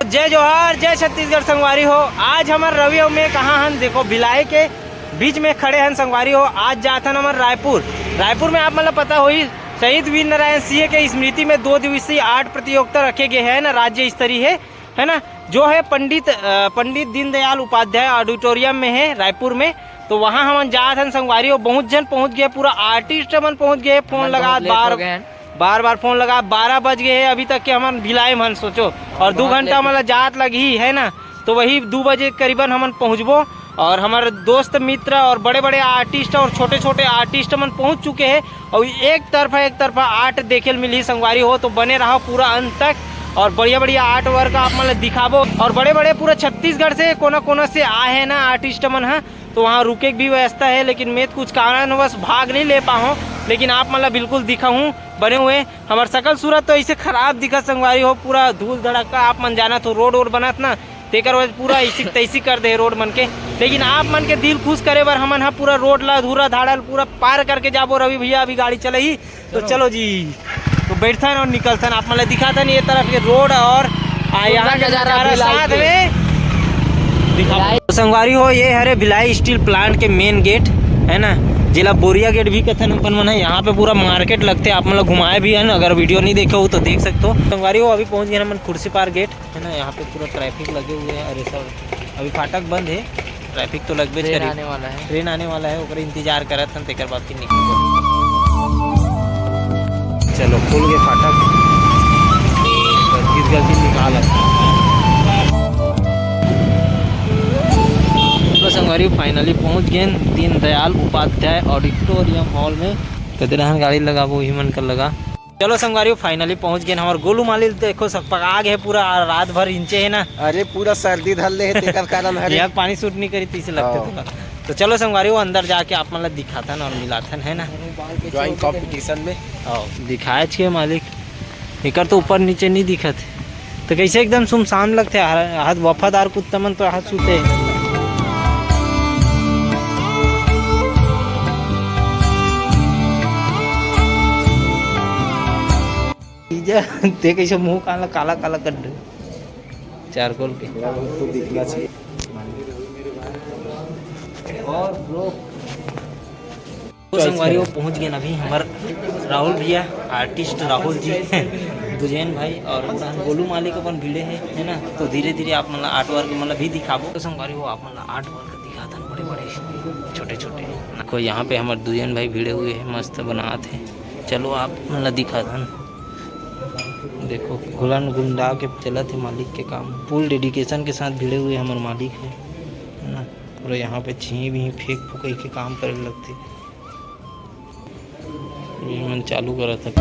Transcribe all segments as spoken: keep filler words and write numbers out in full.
जय जोहार, जय छत्तीसगढ़ संगवारी हो। आज हमर रवि अउ मैं कहाँ हन, देखो भिलाई के बीच में खड़े हन संगवारी हो। आज जात हन हमर रायपुर। रायपुर में आप मन ल पता होही, शहीद वीर नारायण सिंह के स्मृति में दो दिवसीय आर्ट प्रतियोगिता रखे गए है ना, राज्य स्तरीय है, है ना, जो है पंडित अ, पंडित दीनदयाल उपाध्याय ऑडिटोरियम में है रायपुर में। तो वहाँ हमन जात हन संगवारी हो, बहुत जन पहुँच गए, पूरा आर्टिस्ट मन पहुँच गए, फोन लगा बार बार बार फोन लगा, बारह बज गए है, अभी तक के हमन भिलाई मन सोचो, और दो घंटा मतलब जात लगही है ना। तो वही दो बजे करीबन हमन पहुँचबो, और हमर दोस्त मित्र और बड़े बड़े आर्टिस्ट और छोटे छोटे आर्टिस्ट मन पहुँच चुके हैं। और एक तरफा एक तरफा आर्ट देखे ल मिलही संगवारी हो, तो बने रहो पूरा अंत तक। और बढ़िया बढ़िया आर्ट वर्क आप मन ल दिखाबो, और बड़े बड़े पूरा छत्तीसगढ़ से कोना कोना से आए हैं ना आर्टिस्ट मन ह। तो वहाँ रुके के भी व्यवस्था है, लेकिन मैं तो कुछ कारणवश भाग नहीं ले पाऊँ, लेकिन आप मन ल बिल्कुल दिखाऊँ। बने हुए हमर सकल सूरत तो ऐसे खराब दिखत संगवारी हो, पूरा धूल धड़क्का, आप मन जानत हो रोड वोड बनत ना, तेकर वजह पूरा ऐसी तैसी कर दे रोड मन के। लेकिन आप मन के दिल खुश करे बर हमन ह पूरा रोड ला धूरा धाड़ा ल पूरा पार करके जाबो। रवि भैया अभी गाड़ी चलही, तो चलो जी, तो बैठथन और निकलथन, आप मन ल दिखाथन ये तरफ के रोड और आ, यहाँ के नजारा साथ में दिखाओ। तो संगवारी हो, ये हरे भिलाई स्टील प्लांट के मेन गेट है ना, जेला बोरिया गेट भी कथन अपन मन ह। यहाँ पे पूरा मार्केट लगथे, आप मन ल घुमाए भी है ना, अगर वीडियो नहीं देखे हो तो देख सकते हो। संगवारी हो, अभी पहुँच गए हमन खुर्सीपार गेट है ना, यहाँ पे पूरा ट्रैफिक लगे हुए हैं। अरे सर, अभी फाटक बंद है, ट्रैफिक तो लगबे करी। आने वाला है, ट्रेन आने वाला है, ओकर इंतजार करत हन, तेकर बाद फिर निकल। चलो, खुल गए फाटक, गलती गलती निकाल। तो संगवारी, फाइनली पहुंच गए दीनदयाल उपाध्याय ऑडिटोरियम हॉल में। कदे रहन गाड़ी लगाबो, वही मन कर लगा। चलो संगवारी, फाइनली पहुंच गए हमर गोलू माली। देखो, सकपका गए पूरा, रात भर इंचे है ना। अरे, पूरा सर्दी धर ले है, तेकर कारण हरे। यहाँ पानी सूट नहीं करी, तीसे लगते हाँ। थोड़ा। तो चलो संगवारी, वो अंदर जाके आप मन ला दिखाथन और मिलाथन, है ना। ड्राइंग कंपटीशन में। हाँ। दिखाए छे मालिक, एकर तो ऊपर नीचे नहीं दिखत है। तो कैसे एकदम सुमसान लगथे, हाथ वफादार कुत्ता मन तो हाथ सूते। ते कैसे मुंह काला काला काला कर दे। चारकोल के। तो दिखना चाहिए। और ब्रो, तो संगवारी, वो पहुंच गए अभी हमर राहुल भैया, आर्टिस्ट राहुल जी, दुजैन भाई और गोलू मालिक अपन भिड़े हैं, है ना। तो धीरे धीरे आप मन ला आर्ट वर्क मन ला भी दिखाबो। तो संगवारी, वो आप मन ला आर्ट वर्क दिखाथन, बड़े बड़े छोटे छोटे। देखो, यहाँ पे हमर दुजैन भाई भिड़े हुए हैं, मस्त बनात है। चलो आप मन ला दिखाथन। देखो, घुलन गुंडा के चलत है मालिक के काम, फुल डेडिकेशन के साथ भिड़े हुए हमर मालिक है, है ना। पूरा यहाँ पे छीं भी फेंक फुकई के काम करे लगथे। ये मन चालू करत हे।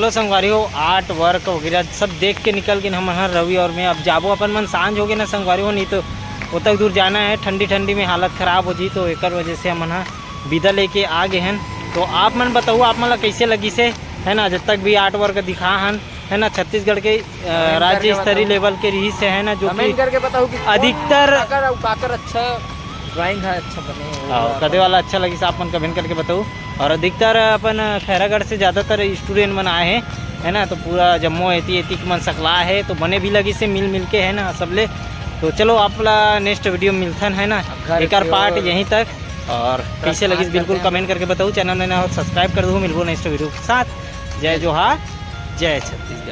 तो संगवारी हो, आर्ट वर्क वगैरह सब देख के निकल गेन हमन ह, रवि और मैं। अब जाबो अपन मन, सांझ हो गे ना संगवारी हो, नहीं तो ओतक दूर जाना है, ठंडी ठंडी में हालत खराब हो जी, तो एकर वजह से हमन ह विदा लेके आ गे हन। तो आप मन बताओ, आप मन ला कैसे लगिस हे, है ना, जब तक भी आर्ट वर्क दिखा हन, है ना, छत्तीसगढ़ के अ, राज्य स्तरीय लेवल के रहिस हे, है ना, जो कि कमेंट करके बताओ कि अधिकतर अगर काकर अच्छा ड्राइंग है, अच्छा बने हो हाँ, कदे वाला अच्छा लगिस, आप मन कमेंट करके बताओ। और अधिकतर अपन खैरागढ़ से ज़्यादातर स्टूडेंट मन आए हैं, है ना, तो पूरा जम्मो एती एती के मन सकला है, तो बने भी लगिस हे मिल मिल के, है ना, सबले। तो चलो, आप ला नेक्स्ट वीडियो मिलथन, है ना, एकर पार्ट यहीं तक। और कैसे लगिस बिल्कुल कमेंट करके बताओ, चैनल में ना हो सब्सक्राइब कर दो। मिलबो नेक्स्ट वीडियो के साथ। जय जोहार, जय छत्तीसगढ़।